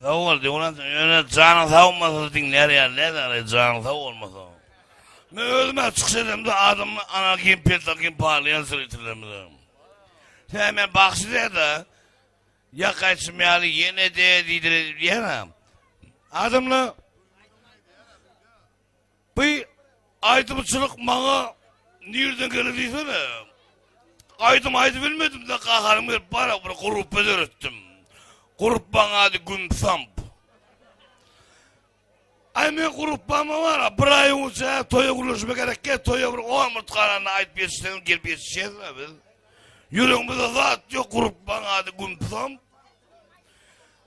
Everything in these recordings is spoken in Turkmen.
Sag bol Döwran ýöne janyň sag bolmasa diňlär ýaly däl ýaly janyň sag bolmasa. Men özüm-ä çykyş edemde adamlar ana kim peltak kim parlaýan zritellerimize. Sen men bagşy däl-de ýa gaýtşym ýaly ýene-de diýdir diýýän. Adamlar Bu aýdymçylyk maňa nirden geldi diýsene. Aýdym aýdyp bilmedim-de gaharym gelip bara bir gruppa döretdim. Gruppaň ady Gümsamp. Aý men gruppama bara bir aý öňçe toýa gürleşme gerek gel toýa bir 10 minut galanda aýdyp ýetişseň gelip ýetişýäs biz. Ýüregimizde zat ýok gruppaň ady Gümsamp.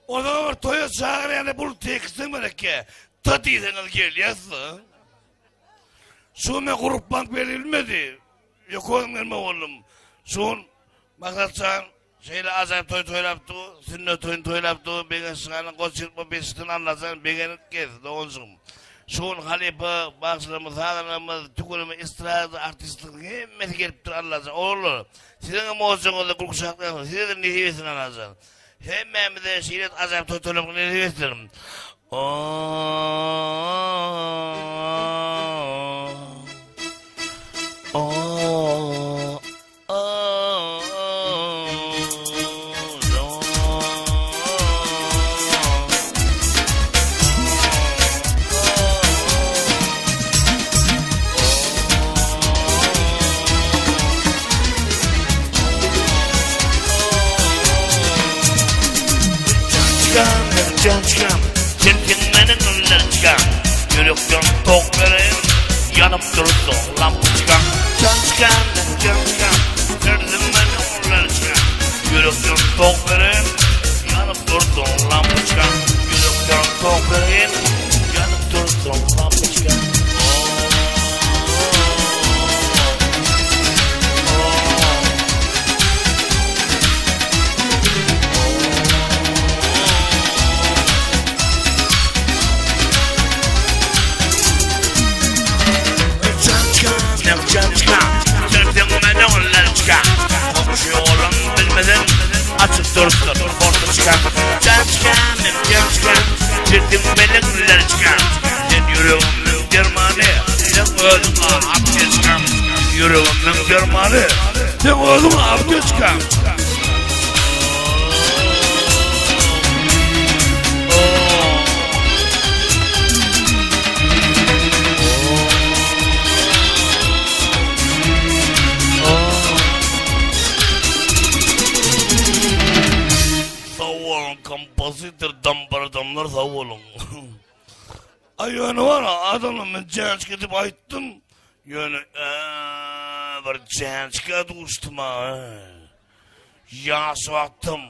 Ondan bir toýa çagyrýanda bul tekstiň bereke. Ta diýseňiz gelýäs-de. Şu men gurup bank berilmedi. Ýok özüm gelme boldum. Şu gün Maksatjan şeýle ajaýyp toý toýlapdy, sünnet toýuny toýlapdy, Begenç janyň goç ýyrtma beşikden Allajan begenip gez, doganjygym. Şu gün halypa bagşylarymyz, sazanlarymyz, tüweleme estrada artistleriniň hemmesi gelipdir Allajan. Oglanlar, siziň hem ojagyňyzda gülki şatlyk size-de nesip etsin Allajan. Hemmämize şeýle ajaýyp toý toýlamak nesip etsin. Ýürekden tok bereýin, ýanyp dursun lampoçkam. Jançkam, jançkam, serdim meniň lelçkam. Ýürekden tok bereýin, ýanyp dursun lampoçkam. Ýürekden tok bereýin, ýanyp dursun lampoçkam. Açyp dursun portoçka Cançka, cançka Çirkin melekler çıkan Sen ýüregimiň dermany Sen özüň apteçkam Ýüregimiň dermany Sen özüň apteçkam Sag boluň kompozitor dambar damlar sag boluň. Aý ýöne bar adamlar men jäçke diýip aýtdym. Ýöne bir jäçke duşdum ha. Ýaş wagtym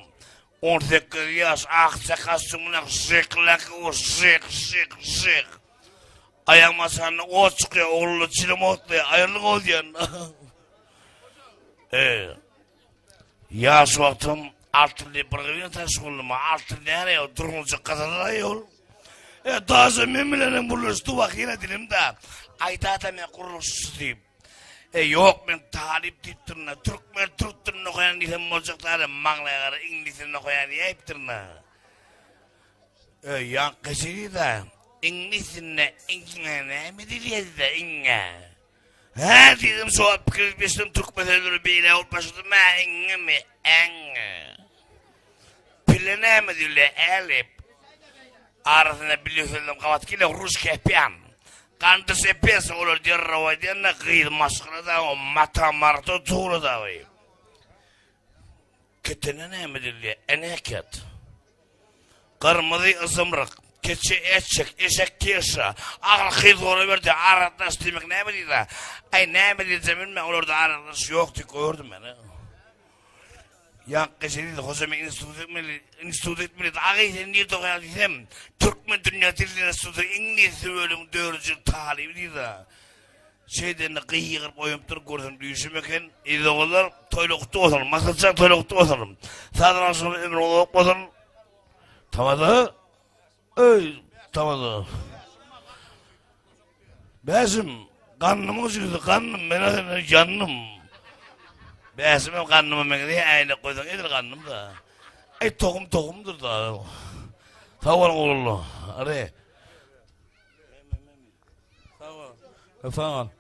18 ýaş akça kostýumyna žyklak o žyk žyk žyk. Aýagyma aşagynda ot çykýar, oglulla çilim otlaýar, aýrylyk odýan. Eee. Ýaş wagtym altyn diýip bir gyz bilen tanyş boldum. Altyn näre ýok, durmuşy gyzyl ýol. E, daže men bilen hem gürleşdi wah ýene dilimde. Aýdada men gurluşçy diýip. E, ýok men talyp diýipdirin. Türkmen türk dilini okaýan diýsem boljak däl, maňlaýa gara iňlis dilini okaýan diýipdirin. E, ýaňky şeýle-de, iňlis dilinde iňňe näme diýilýär-de, iňňe. Hä diýdim şo wagt pikir edip geçdim türk meseleleri beýle bolup başlady mä iňňemi äňňe. Pile näme diýilýär älip. Arasynda bilýän sözlem gabat gelýär ruş kepýän. Gandy sepes olar derrew aýdýanda gyz maşgala da o mata marta tuğla da. Ketene näme diýilýär eneket. Gyrmyzy yzymryk, keçe eşek, eşek keşa, agyr hyz bolaberdi, aratdaş diýmek näme diýdi? Aý, näme diýilse bilmän, olarda aratdaş ýok diýip gördüm men. Ýaňky geçen diýdi, hoja men institut etmeli, institut etmeli, agy sen nirde okaýaň diýsem, Türkmen dünýä dilleri instituty iňlis bölümiň dördünji ýyl talyby diýdi. Şeýdende gygyryp oýanypdyr, görsem düýşüm eken. Eziz ogullar, toýlar gutly bolsun. Maksatjan toýlar gutly bolsun. Sazan agşamy ömrüň uzak bolsun. Tamada. Öý, tamada. Bäşim, gandymyň jigisi, gandym, men senden ýandym. Bäşim hem gandyma meňzeýär, äýnek goýsaň edil gandym-da. Aý, tohum tohumdyr-da. Sag boluň oglanlar. Are. Sag bol. Sag bol.